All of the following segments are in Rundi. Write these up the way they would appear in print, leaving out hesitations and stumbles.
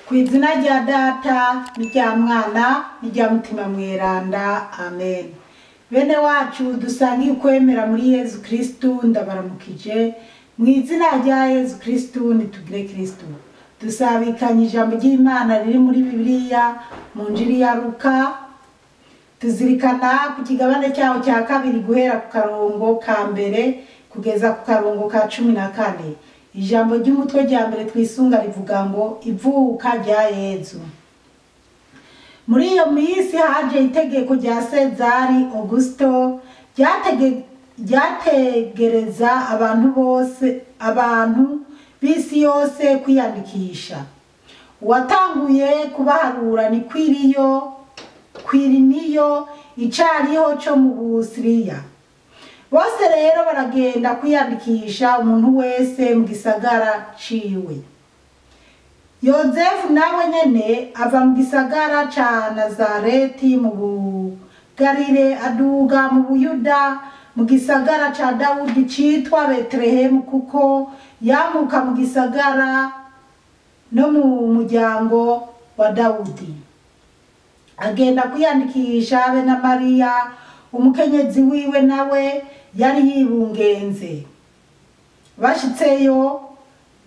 Ku izina rya Data n'irya Mwana n'irya Mutima Mweranda, amen. Bene wacu dusangiye ukwemera muri Yezu Kristu, ndabaramukije mu izina rya Yezu Kristu. Nitugire Kristu. Dusabikanye ijambo ry'Imana riri muri Bibiliya mu Njiri ya Luka, tuzirikana ku kigabane cyaho cya kabiri guhera ku karongo ka mbere kugeza ku karongo ka 14. Ijambo ry'umutwe rya mbere twisunga rivuga ngo ivuka rya Yezu. Muri iyo minsi haje itegeko rya Sezari Augusto ryategereza abantu bose, abantu b'isi yose kwiyandikisha. Uwatanguye kubaharura ni Kwiriniyo icariho co mu Busiriya. Bose rero baragenda kwiyandikisha, umuntu wese mu gisagara ciwe. Yozefu nawe nyene ava mu gisagara ca Nazareti mu Bugalile, aduga mu Buyuda mu gisagara ca Dawudi citwa Betelehemu, kuko yamuka mu gisagara no mu muryango wa Dawudi. Agenda kwiyandikisha be na Mariya umukenyezi wiwe, nawe yari yibungenze.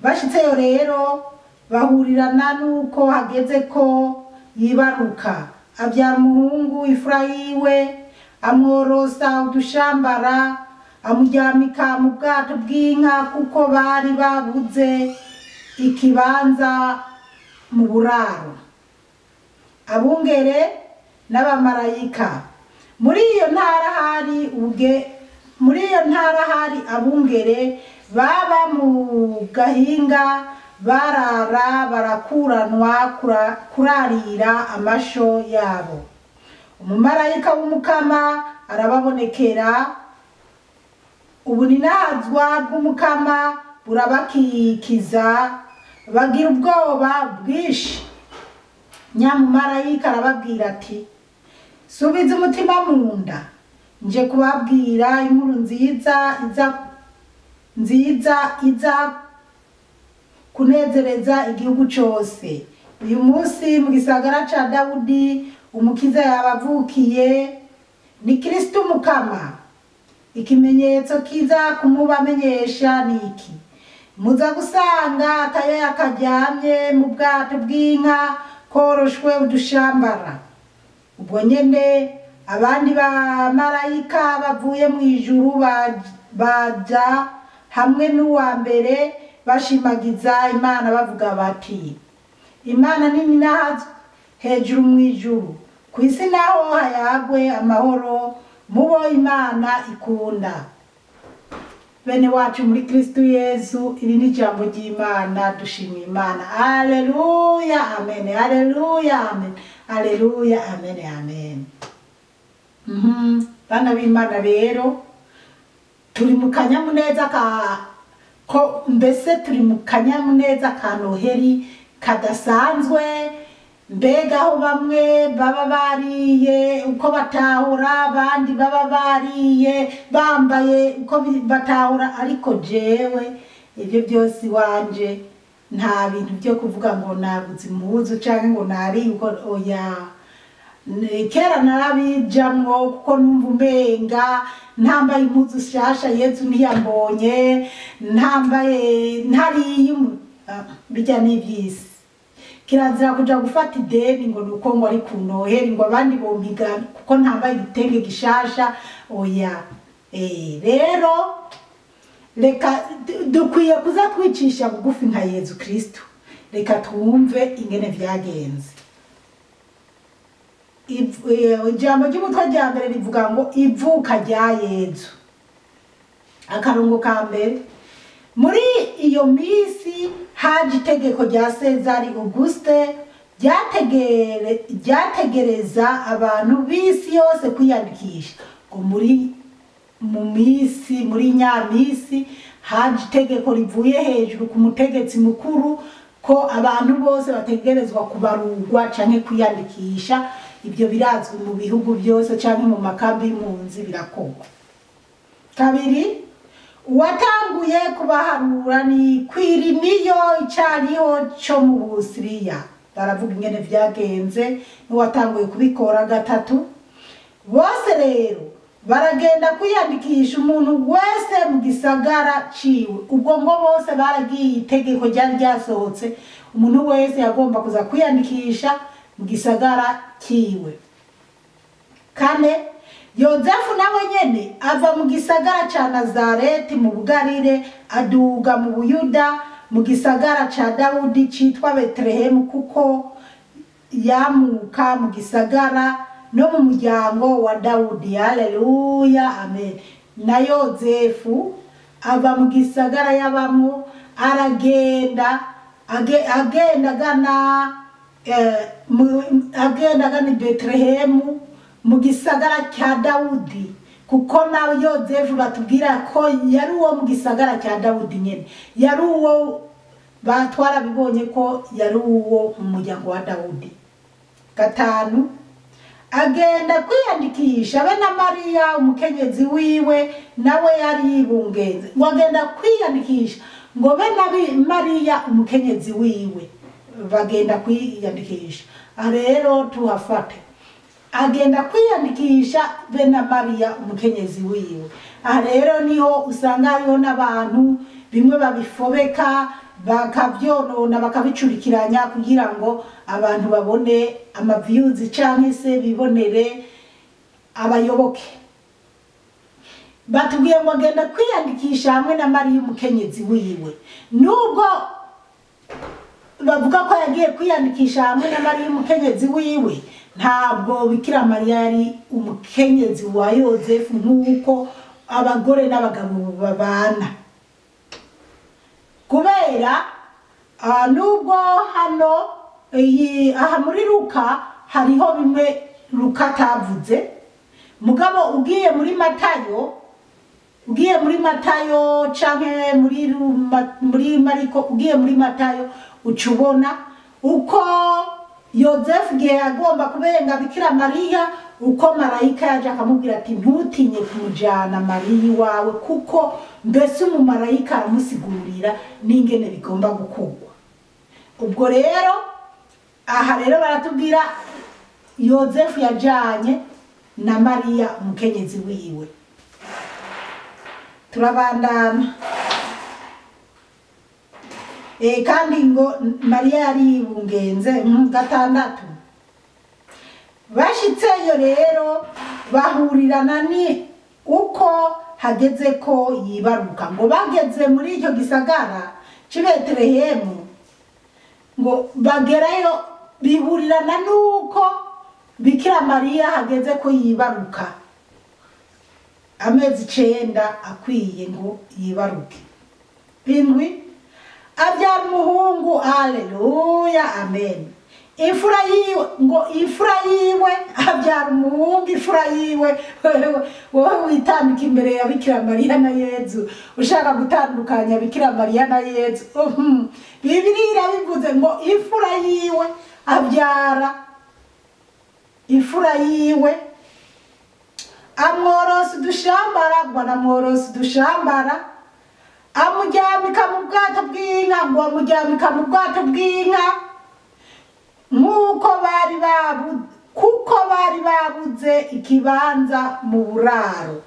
Bashitseyo rero bahurirana nuko hageze ko yibaruka. Abyara umuhungu, ifura yiwe, amworosa udushambara, amuryamika mu bwato bw'inka, kuko bari babuze ikibanza mu buraro. Abungere n'abamarayika. Muri iyo ntara hari abungere baba mu gahinga, barara barakuranwa kurarira amasho yabo. Umumarayika w'Umukama arababonekera, ubuninahazwa bw'Umukama burabakikiza, bagira ubwoba bwinshi. Nyamumarayika arababwira ati: subiza umutima mu nda, nje kubabwira inkuru nziza iza kunezereza igihugu cose. Uyu munsi mu gisagara ca Dawudi umukiza yabavukiye, ni Kristu Mukama. Ikimenyetso kiza kumubamenyesha ni iki: muza gusanga akayoya karyamye mu bwato bw'inka koroshwe udushambara. Ubwo nyene abandi bamarayika bavuye mu ijuru baja hamwe n'uwa mbere, bashimagiza Imana bavuga bati: Imana nini nahazwe hejuru mu ijuru, ku isi naho hayagwe amahoro mubo Imana ikunda. Bene wacu muri Kristu Yezu, iri ni ijambo ry'Imana. Dushimiye Imana. Haleluya, amen. Haleluya, amen. Haleluya, amen, amen. Bana b'Imana rero turi mu kanyamuneza ko mbese turi mu kanyamuneza ka Noheri kadasanzwe. Mbega aho bamwe baba bariye uko batahura, abandi baba bariye bambaye uko batahura, ariko jewe ibyo byose iwanje nta bintu byo kuvuga ngo naguze impuzu canke ngo nariye uko, oya. Kera narabijamwo kuko numva umenga ntambaye impuzu nshasha Yezu ntiyambonye, ntambaye ntariye, bijya n'ivyisi. Kirazira kuja gufata ideni ngo nuko ngo ari ku Noheri ngo abandi bompiga kuko ntambaye igitenge gishasha, oya. Rero reka dukwiye kuza twicisha bugufi nka Yezu Kristu. Reka twumve ingene vyagenze. Ijambo ry'umutwe rya mbere rivuga ngo ivuka rya Yezu. Akarongo ka mbere. Muri iyo minsi haje itegeko rya Sezari Auguste ryategereza abantu b'isi yose kwiyandikisha. Ngo muri nyamisi haje itegeko rivuye hejuru ku mutegetsi mukuru ko abantu bose bategerezwa kubarurwa canke kwiyandikisha. Ibyo birazwi mu bihugu byose canke mu makambi y'impunzi birakorwa. Kabiri, uwatanguye kubaharura ni Kwiriniyo icariho co mu Busiriya. Baravuga ingene vyagenze n'uwatanguye kubikora. 3, bose rero baragenda kwiyandikisha, umuntu wese mu gisagara ciwe. Ubwo ngo bose baragiye, itegeko ryari ryasohotse, umuntu wese yagomba kuza kwiyandikisha mu gisagara ciwe. 4, Yozefu nawe nyene ava mu gisagara ca Nazareti mu Bugarire, aduga mu Buyuda mu gisagara ca Dawudi citwa Betelehemu, kuko yamuka mu gisagara no mu muryango wa Dawudi. Haleluya, amen. Na Yozefu ava mu gisagara yabamwo, aragenda agenda agana agana i Betelehemu mu gisagara cya Dawudi, kuko nawe Yozefu batubwira ko yari uwo mu gisagara cya Dawudi nyene, yari uwo batwarabibonye ko yari uwo mu muryango wa Dawudi. 5, agenda kwiyandikisha be na Mariya umukenyezi wiwe, nawe yari yibungenze. Ngo agenda kwiyandikisha ngo be na Mariya umukenyezi wiwe bagenda kwiyandikisha. Rero tuhafate, agenda kwiyandikisha be na Mariya umukenyezi wiwe. Aha rero niho usanga hariho n'abantu bimwe babifobeka, bakavyonona, bakabicurikiranya kugira ngo abantu babone amavyuzi canke se bibonere abayoboke. Batubwiye ngo agenda kwiyandikisha hamwe na Mariya umukenyezi wiwe. Nubwo bavuga ko yagiye kwiyandikisha hamwe na Mariya umukenyezi wiwe, ntabwo Bikira Mariya yari umukenyezi wa Yozefu nk'uko abagore n'abagabo babana. Kubera nubwo hano aha muri Luka hariho bimwe Luka atavuze, mugabo ugiye muri Matayo, ugiye muri Matayo canke muri Mariko, ugiye muri Matayo ucubona uko Yozefu gihe agomba kubenga Bikira Mariya, uko marayika yaje akamubwira ati ntutinye kumujana Mariya iwawe, kuko mbese umumarayika aramusigurira n'ingene bigomba gukorwa. Ubwo rero aha rero baratubwira Yozefu yajanye na Mariya umukenyezi wiwe. Turabandana. Kandi ngo Mariya yari yibungenze. 6, bashitseyo rero bahurirana ni uko hageze ko yibaruka. Ngo bageze muri icyo gisagara c'i Betelehemu, ngo bagerayo bihurirana nuko Bikira Mariya hageze ko yibaruka, amezi 9 akwiye ngo yibaruke. 7, abyara umuhungu. Haleluya, amen. Imfura yiwe, ngo imfura yiwe abyara umuhungu, imfura yiwe. Wowe witambika imbere ya Bikira Mariya na Yezu, ushaka gutandukanya Bikira Mariya na Yezu. Bibiliya irabivuze ngo imfura yiwe abyara imfura yiwe, amworosa udushambara, ngo anamworosa udushambara, amuryamika mu bwato bw'inka, ngo amuryamika mu bwato bw'inka, nk'uko bari babu kuko bari babuze ikibanza mu buraro.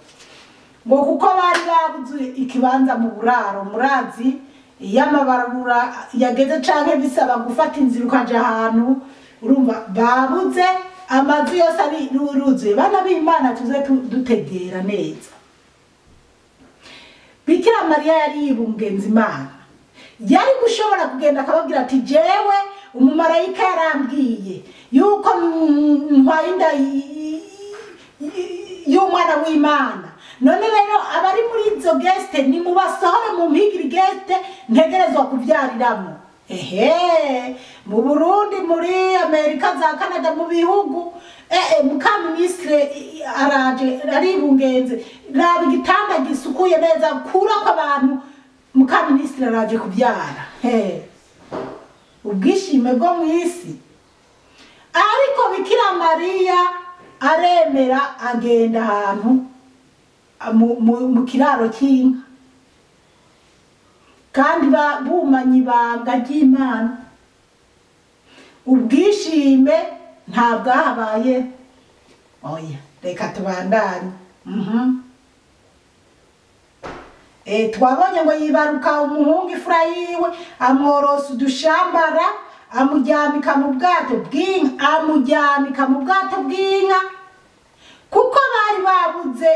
Ngo kuko bari babuze ikibanza mu buraro, murazi iyo amabarabura yageze canke bisaba gufata inzira ukaja ahantu, urumva babuze amazu yose ari ruzuye. Bana b'Imana, tuze dutegera neza. Bikira Mariya yari yibungenze Imana, yari gushobora kugenda akababwira ati jewe umumarayika yarambwiye yuko ntwaye inda y'umwana w'Imana, none rero abari muri izo geste nimubasohore mu mpigiri geste ntegerezwa kuvyariramwo. Ehe, mu Burundi, muri Amerika, za Canada, mu bihugu, mukaministre araje aribungenze, raba igitanda gisukuye neza, kura ko abantu, mukaministre araje kubyara. Ubwishime bwo mu isi. Ariko Bikira Mariya aremera agenda ahantu mu kiraro cy'inka, kandi bumanye ibanga ry'Imana. Ubwishime nta bwahabaye. Oya, reka tubandanye. Twabonye ngo yibaruka umuhungu ifura yiwe, amworosa udushambara, amujyamika mu bwato bw'inka, amujyamika mu bwato bw'inka, kuko bari babuze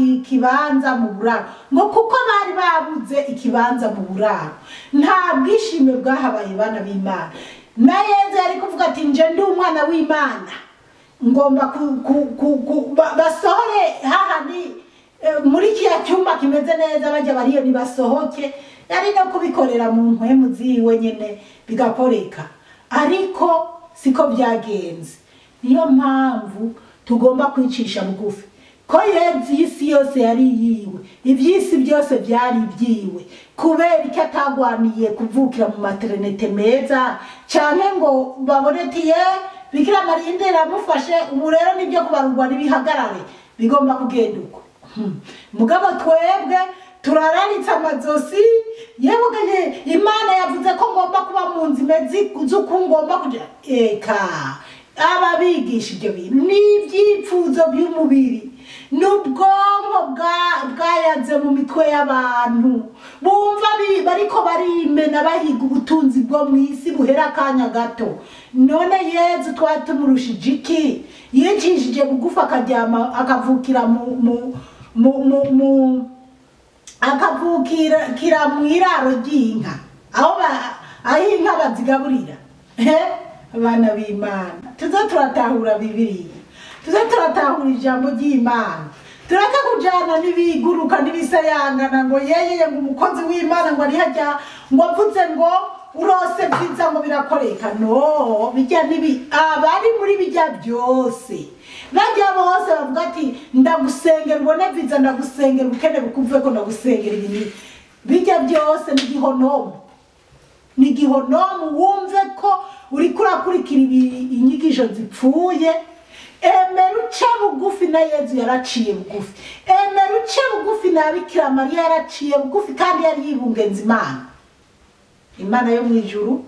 ikibanza mu buraro. Ngo kuko bari babuze ikibanza mu buraro. Nta bwishime bwahabaye, bana b'Imana. Na Yezu yari kuvuga ati nje ndi umwana w'Imana, ngomba basohore hahandi muri kiya cyumba kimeze neza, bajya bariyo nibasohoke. Yari no kubikorera mu mpwemu ziwe nyene bigakoreka, ariko siko byagenze. Niyo mpamvu tugomba kwicisha bugufi, ko Yezu isi yose yari yiwe, iby'isi byose byari ibyiwe. Kubera icyo atagwaniye kuvukira mu maternete meza, canke ngo babone ati ye Bikira Mariya indera amufashe, ubu rero nibyo kubarurwa n'ibihagarare, bigomba kugenda uko. Mugabo twebwe turararitse amazosi, yewe Imana yavuze ko ngomba kuba mu nzu imeze z'uko ngomba kuja. Eka ababigisha ibyo bintu ni ibyipfuzo by'umubiri n'ubwonko bwayaze mu mitwe y'abantu, bumva bariko barimena bahiga ubutunzi bwo mu isi buhera akanya gato. None Yezu twari tumurushije iki? Yicishije bugufi akaryama, akavukira mu mu mu mu akavukira mu iraro ry'inka, aho inka bazigaburira. Abana b'Imana, tuze turatahura Bibiliya, tuze turatahura ijambo ry'Imana, tureke kujana n'ibiguruka n'ibisayangana ngo yeyeye ngo umukozi w'Imana ngo ari hajya ngo avuze ngo urose byiza ngo birakoreka. No, bijya nibi abari muri bijya byose bajya bose bavuga ati ndagusengera ubone byiza, ndagusengera ubukene bukuveko, ndagusengera ibintu bijya byose ni gihonomu, ni gihonomu. Wumve ko uriko urakurikira inyigisho zipfuye. Emera uce bugufi, na Yezu yaraciye bugufi. Emera uce bugufi, na Bikira Mariya yaraciye bugufi, kandi yari yibungenza Imana. Imana yo mu ijuru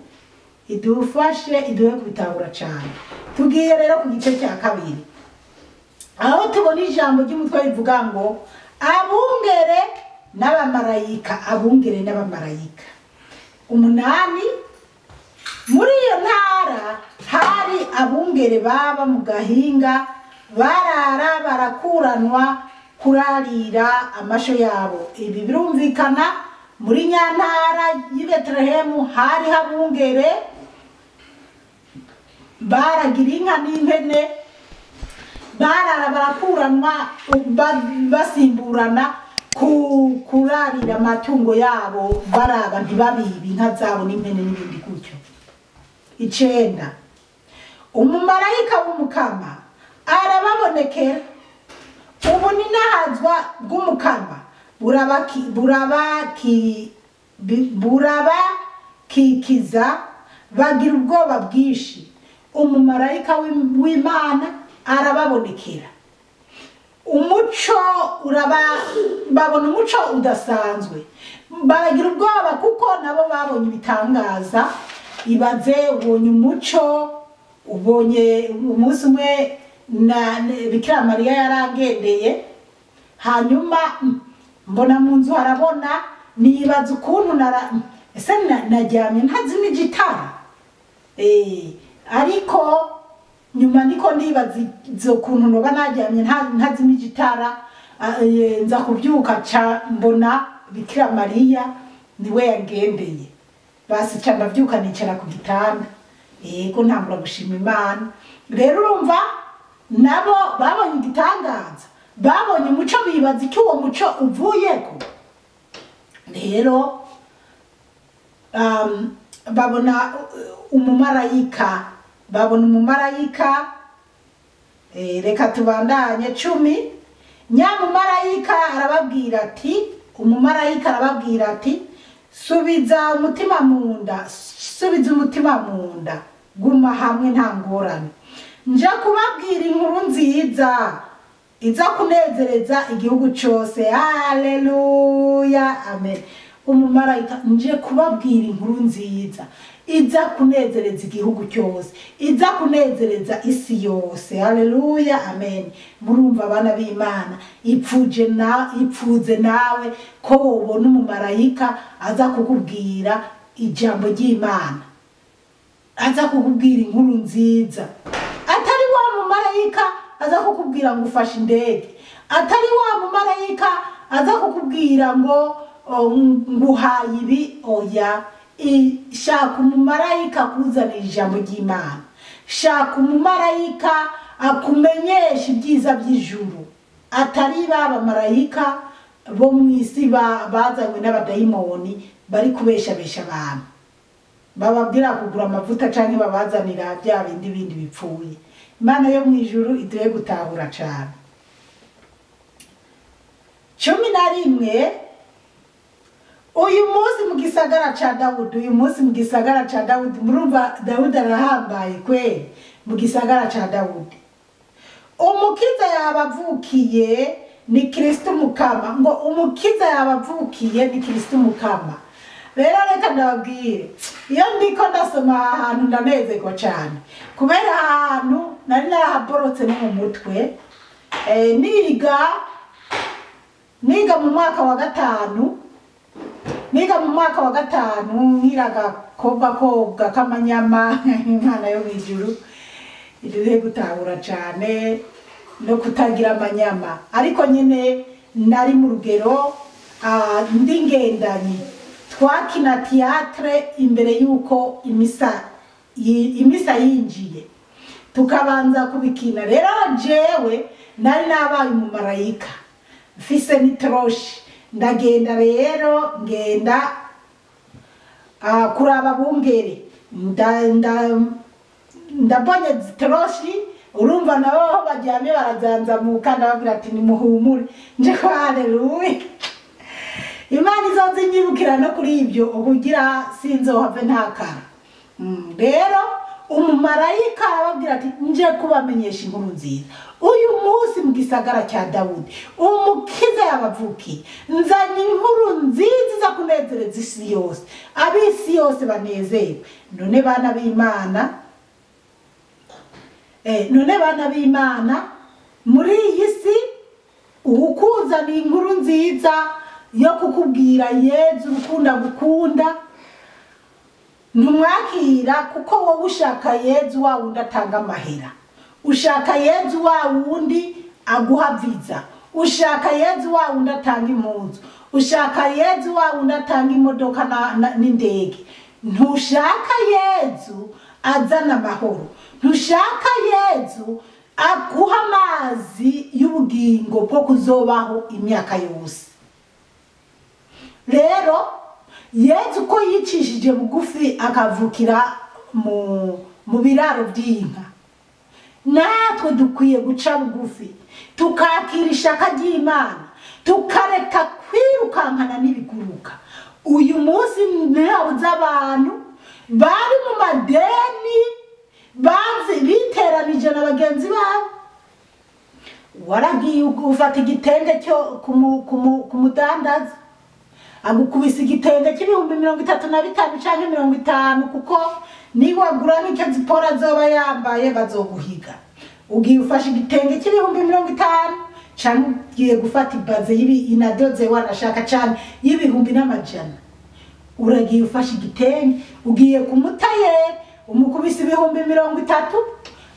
idufashe, iduhe kubitahura cyane. Tugiye rero ku gice cya kabiri, aho tubona ijambo ry'umutwe rivuga ngo abungere n'abamarayika, abungere n'abamarayika. 8 muri iyo ntara hari abungere baba mu gahinga, barara barakuranwa kurarira amasho yabo. Ibi birumvikana, muri nyantara y'i Betelehemu hari abungere baragira inka n'impene, barara barakuranwa basimburana kurarira amatungo yabo, baraba ntibabibe inka zabo n'impene n'ibindi gutyo. 9 umumarayika w'Umukama arababonekera, ubuninahazwa bw'Umukama burabakikiza, bagira ubwoba bwinshi. Umumarayika w'Imana arababonekera, umuco babona umuco udasanzwe, baragira ubwoba kuko nabo babonye ibitangaza. Ibaze ubonye umuco, ubonye umunsi umwe na Bikira Mariya yarangendeye, hanyuma mbona mu nzu harabona, nibaza ukuntu ese naryamye ntazimije itara. Ariko nyuma niko nibaza izo kuntu noba naryamye ntazimije itara, nza kubyuka ca mbona Bikira Mariya niwe yangendeye. Basi ca ndavyuka nicara ku gitanda, yego ntangura gushima Imana. Rero urumva nabo babonye igitangaza, babonye umuco, bibaza icyo uwo muco uvuyeko. Rero babona umumarayika, babona umumarayika. Reka tubandanye. 10 nyamumarayika arababwira ati, umumarayika arababwira ati subiza umutima mu nda, subiza umutima mu nda, guma hamwe nta ngorane. Nje kubabwira inkuru nziza iza kunezereza igihugu cyose. Haleluya, amen. Umumarayika nje kubabwira inkuru nziza iza kunezereza igihugu cyose, iza kunezereza isi yose. Haleluya, amen. Murumva abana b'Imana, ipfuze nawe ko wobona umumarayika aza kukubwira ijambo ry'Imana, aza kukubwira inkuru nziza. Atari wa mumarayika aza kukubwira ngo ufashe indege, atari wa mumarayika aza kukubwira ngo nguhaye ibi. Oya, shaka umumarayika akuzanira ijambo ry'Imana, shaka umumarayika akumenyesha ibyiza by'ijuru, atari ba bamarayika bo mu isi bazanywe n'abadayimoni bari kubeshabesha abantu, bababwira kugura amavuta canke babazanira bya bindi bindi bipfuye. Imana yo mu ijuru iduhe gutahura cane. 11 uyu munsi mu gisagara ca Dawudi, uyu munsi mu gisagara ca Dawudi, murumva Dawudi arahambaye kweli. Mu gisagara ca Dawudi umukiza yabavukiye ni Kristo Mukama. Ngo umukiza yabavukiye ni Kristo Mukama. Rero reka ndababwire, iyo ndiko ndasoma ahantu ndanezerwa cane, kubera ahantu nari narahaborotse no mu mutwe. Niga mu mwaka wa gatanu, niga mu mwaka wa gatanu nkiri agakobwa kobwa k'amanyama. Imana yo mw'ijuru iduhe gutahura cane no kutagira amanyama, ariko nyine nari mu rugero, ndi ngendanyi. Twakina théâtre imbere yuko imisa yinjiye, tukabanza kubikina. Rero jewe nari nabaye umumarayika mfise n'itoroshi, ndagenda rero ngenda kuraba bungere, ndabonye toroshi, urumva nabo aho baryamye barazanzamuka, ndababwira ati nimuhumure nje ko haleluya. Imana izoze inyibukira no kuri ibyo kugira sinzohave ntakara. Rero umumarayika arababwira ati nje kubamenyesha inkuru nziza, uyu munsi mu gisagara cya Dawudi umukiza yabavukiye, nzanye inkuru nziza iza kunezereza isi yose, ab'isi yose banezerwe. None bana b'Imana, none bana b'Imana, muri iyi si ukuzana inkuru nziza yo kukubwira Yezu ukunda gukunda ntumwakira, kuko wowe ushaka Yezu wa wundi atanga amahera, ushaka Yezu wa wundi aguha viza, ushaka Yezu wa wundi atanga impuzu, ushaka Yezu wa wundi atanga imodoka n'indege. Ntushaka Yezu azana amahoro, ntushaka Yezu aguha amazi y'ubugingo bwo kuzobaho imyaka yose. Rero Yezu ko yicishije bugufi akavukira mu biraro by'inka, natwe dukwiye guca bugufi tukakira ishaka ry'Imana, tukareka kwirukankana n'ibiguruka. Uyu munsi ntihabuze abantu bari mu madeni banze biteranije na bagenzi babo. Waragiye ufata igitenge cyo kumudandaza, agukubisa igitenge cy'ibihumbi 35 canke 50, kuko niwagura n'icyo zipora azoba yambaye bazoguhiga. Ugiye ufashe igitenge cy'ibihumbi 50 canke ugiye gufata ibaze y'ibi inadoze wanashaka canke y'ibihumbi n'amajana, uragiye ufashe igitenge ugiye kumutayeri umukubisa ibihumbi 30,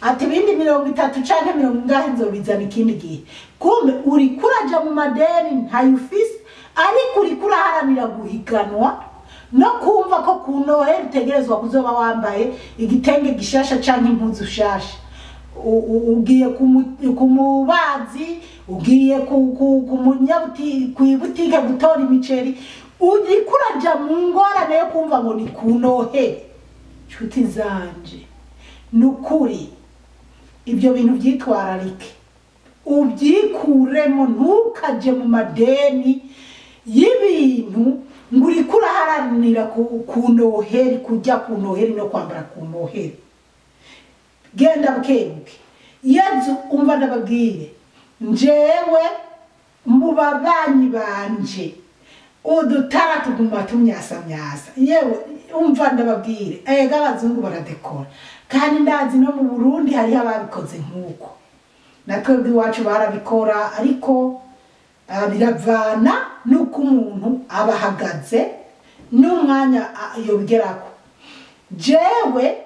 ati ibindi 30 canke 40 nzobizana ikindi gihe. Kumbe uri kuraja mu madeni ntayo ufise, ariko uri kuraharanira guhiganwa no kumva ko ku Noheli utegerezwa kuzoba wambaye igitenge gishasha canke impuzu shasha. Ugiye ku mubazi, ugiye kw'ibutike gutora imiceri, uri kuraja mu ngorane yo kumva ngo ni ku Noheli. Nshuti zanje, nukuri ibyo bintu byitwararike, ubyikuremo, ntukaje mu madeni y'ibintu ngo uriko uraharanira ku Noheli, kujya ku Noheli no kwambara ku Noheli. Genda bukebuke. Yezu umva ndababwire, njewe mu babanyi banje Udutara tuguma tumyasamyasa. Yewe umva ndababwire, ega abazungu baradekora, kandi ndazi no mu Burundi hariho ababikoze nk'uko natwebwe iwacu barabikora, ariko biravana n'uko umuntu aba ahagaze n'umwanya yobigerako. Jewe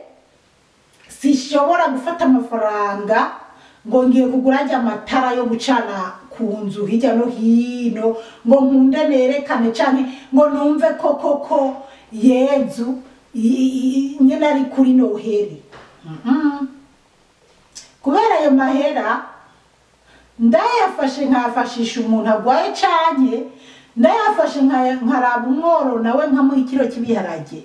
sishobora gufata amafaranga ngo ngiye kugura ajya amatara yo gucana ku nzu hirya no hino ngo nkunde nerekane canke ngo numve ko koko Yezu nyene ari kuri Noheli. Kubera ayo mahera ndayafashe nkafashisha umuntu agwaye canke ndayafashe nkaraba umworo nawe nkamuha ikiro cy'ibiharage,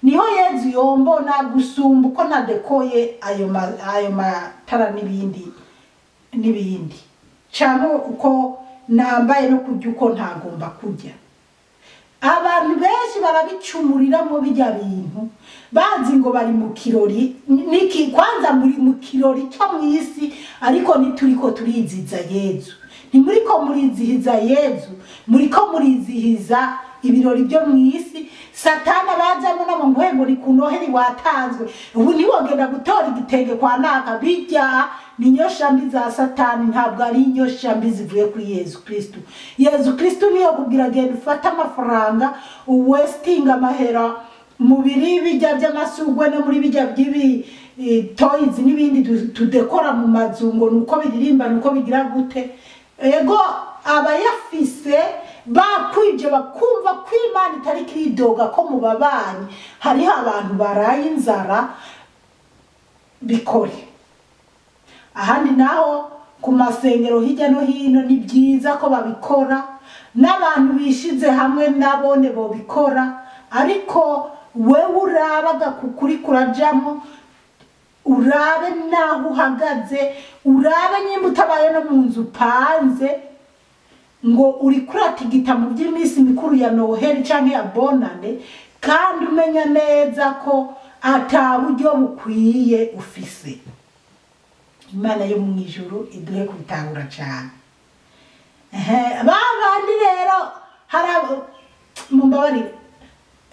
niho Yezu yombona gusumba uko nadekoye ayo matara n'ibindi n'ibindi, canke uko nambaye no kurya uko ntagomba kurya. Abantu benshi barabicumuriramo bijya bintu bazi ngo bari mu kirori, niki kwanza muri mu kirori cyo mw'isi, ariko ntituriko turiziza Yezu. Ntimuriko murizihiza Yezu, muriko murizihiza ibirori byo mw'isi. Satana bazamo nabo ngo ngo ni ku Noheli watanzwe, ubu ntiwogenda gutora igitenge kwa naka. Bijya ni inyoshambi za Satani, ntabwo ari inyoshambi zivuye kuri Yezu Kristu. Yezu Kristu niyo kubwira genda ufate amafaranga uwestinga amahera mu biri bijya by'amasugwe no muri bijya by'ibi toys n'ibindi tudekora mu mazu ngo nuko biririmba nuko bigira gute. Ego abayafise bakwije bakumva ko Imana itari kiridoga ko mu babanyi hariho abantu baraye inzara, bikore. Ahandi naho ku masengero hirya no hino ni byiza ko babikora, n'abantu bishize hamwe nabone bobikora, ariko wewe urabaga kukuri kurajamo, urabe naho uhagaze, urabe nyimba utabaye no mu nzu upanze ngo uri kuratigita mu by'iminsi mikuru ya Noheli canke ya Bonane, kandi umenya neza ko ata buryo bukwiye ufise. Imana yo mu ijuru iduhe kubitahura cane. Babandi rero hari mumbabarire,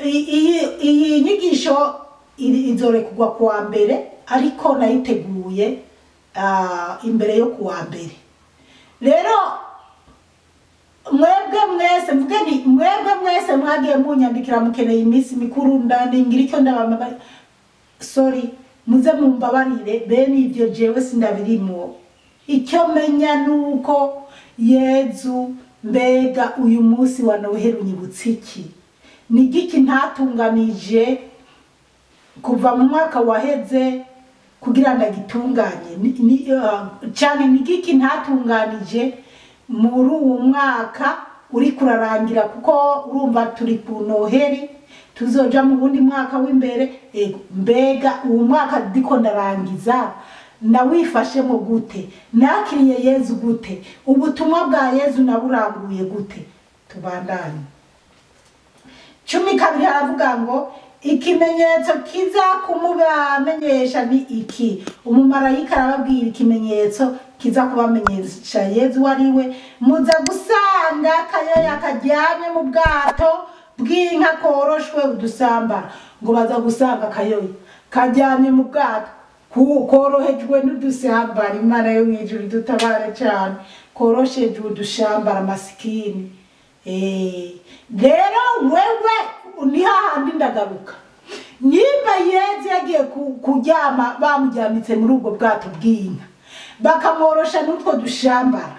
iyi nyigisho izorekugwa kuwa mbere, ariko nayiteguye imbere yo kuwa mbere. Rero mwebwe mwese mvuge nti mwebwe mwese mwagiye munyandikira mukeneye iminsi mikuru ndandingira icyo ndabambabarira, sorry, muze mumbabarire, bene ibyo jewe sindabirimo. Icyo menya nuko Yezu mbega uyu munsi wa Noheli unyibutsa iki? Ni igiki ntatunganije kuva mu mwaka waheze kugira ndagitunganye? Cyane ni igiki ntatunganije muri uwo mwaka uri kurarangira, kuko urumva turi ku Noheli tuzoja mu wundi mwaka w'imbere. Ego mbega uwo mwaka ndiko ndarangiza nawifashemo gute? Nakiriye Yezu gute? Ubutumwa bwa Yezu naburanguye gute? Tubandanye. 12 haravuga ngo ikimenyetso kiza kumubamenyesha ni iki? Umumarayika arababwira ikimenyetso kiza kubamenyesha Yezu wariwe. Muza gusanga akayoya karyamye mu bwato bw'inka koroshwe udusambara. Ngo baza gusanga akayoya karyamye mu bwato korohejwe n'udusambara. Imana yo mw'ijuru dutabare cyane, koroshejwe udushambara masikini. Rero wewe ni hahandi ndagaruka, nimba Yezu yagiye kuryama bamujyamitse muri ubwo bwato bw'inka bakamworosha n'utwo dushambara,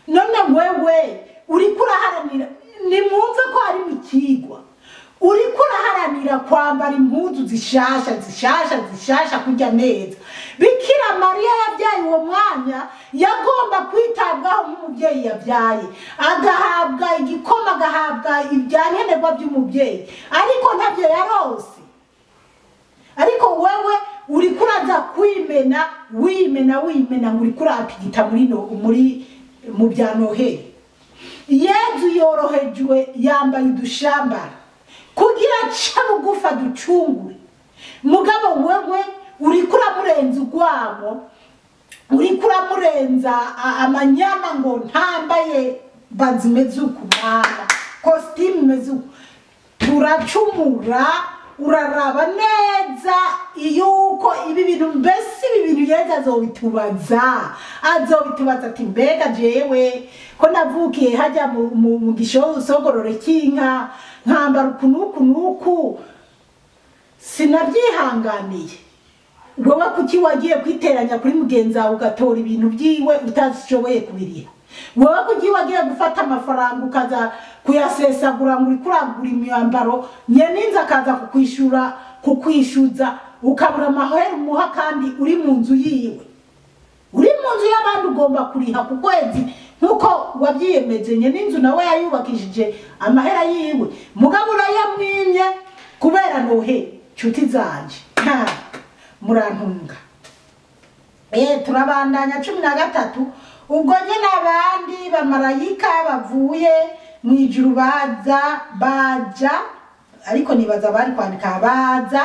none wewe uri kuraharanira, nimwumve ko hari mu kigwa, uri kuraharanira kwambara impuzu zishasha zishasha zishasha kurya neza. Bikira Mariya yabyaye uwo mwanya yagomba kwitabwaho nk'umubyeyi yabyaye, agahabwa igikoma, agahabwa ibyankenerwa by'umubyeyi, ariko ntabyo yarose. Ariko wewe uri kuraza kwimena wimena wimena ngo uri kuratigita muri mu bya Noheli. Yezu yorohejwe yambaye udushambara kugira ace bugufa ducungure. Mugabo wewe uri kuramurenza urwamo, uri kuramurenza amanyama ngo ntambaye bazimeze uku mwana. kositimu imeze uku, turacumura. Uraraba neza yuko ibi bintu, mbese ibi bintu Yezu azobitubaza ati mbega jewe ko navukiye hajya mu gisogororo cy'inka, nkambara uku n'uku n'uku, sinabyihanganiye. Wowe kuki wagiye kwiteranya kuri mugenzi wawe ugatora ibintu byiwe utashoboye kubiriha? Wowe kuki wagiye gufata amafaranga ukaza kuyasesagura ngo uriko uragura imyambaro, nyeninza akaza kukwishyuza ukabura amahera umuha kandi uri mu nzu yiwe, uri mu nzu y'abandi ugomba kuriha ku kwezi nkuko wabyiyemeje. Nyeninzu nawe yayubakishije amahera yiwe, mugabo urayamwimye kubera Noheli. Nshuti zanje, murantunga. Turabandanya 13. Ubwo nyine abandi bamarayika bavuye mu ijuru baza baja, ariko nibaza bari kwandika baza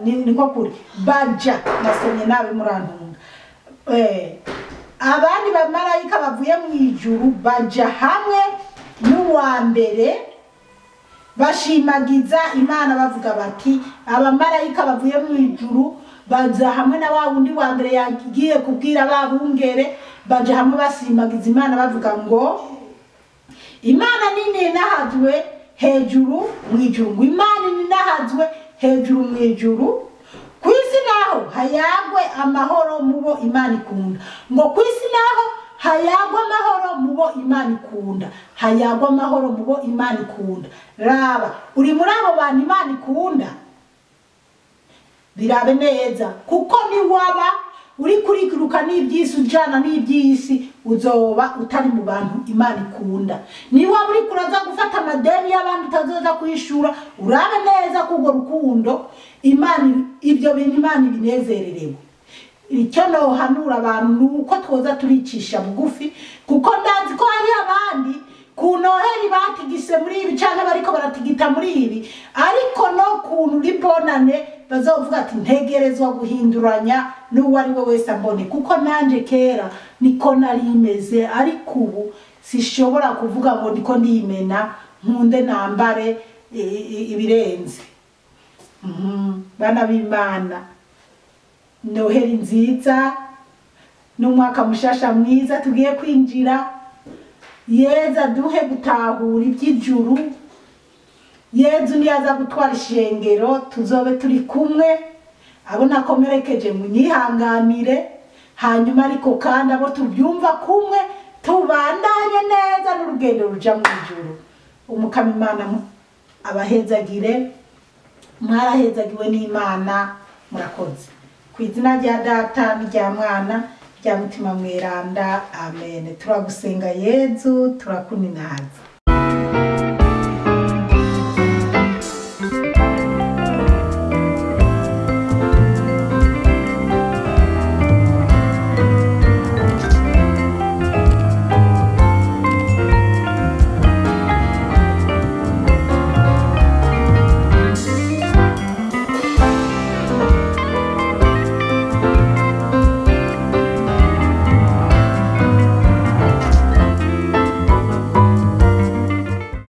niko kuri baja, nasomye nabi murantunga. Abandi bamarayika bavuye mu ijuru baja hamwe n'uwa mbere bashimagiza Imana bavuga bati, abamarayika bavuye mu ijuru baza hamwe na wa wundi wa mbere yagiye kubwira babungere, baja hamwe basimagiza Imana bavuga ngo Imana nini nahazwe hejuru mu ijuru, ngo Imana nini nahazwe hejuru mu ijuru, ku isi naho hayagwe amahoro mubo Imana ikunda. Ngo ku isi naho hayagwe amahoro mubo Imana ikunda, hayagwe amahoro mubo Imana ikunda. Raba uri muri abo bantu Imana ikunda, birabe neza, kuko ni waba uri kurikiruka n'iby'isi ujana n'iby'isi, uzoba utari mu bantu Imana ikunda. Ni waba uri kuraza gufata amadeni y'abandi utazoza kwishura, urabe neza ko urwo rukundo Imana, ibyo bintu Imana ibinezererewe. Icyo nohanura abantu ni uko twoza turicisha bugufi, kuko ndazi ko hari abandi ku Noheli batigise muri ibi canke bariko baratigita muri ibi, ariko no kuntu ribonane bazovuga ati ntegerezwa guhinduranya n'uwo ari we wese ambone, kuko nanje kera niko nari meze, ariko ubu sishobora kuvuga ngo niko ndimena nkunde nambare ibirenze. Bana b'Imana, Noheli nziza n'umwaka mushasha mwiza tugiye kwinjira. Yezu aduhe gutahura iby'ijuru, Yezu niyaza gutwara ishengero tuzobe turi kumwe, abo nakomerekeje munyihanganire, hanyuma ariko kandi abo tubyumva kumwe tubandanye neza n'urugendo ruja mu ijuru. Umukama Imana abahezagire, mwarahezagiwe n'Imana, murakoze. Ku izina rya Data n'irya Mwana rya Mutima Mweranda, amen. Turagusenga Yezu, turakuninaza.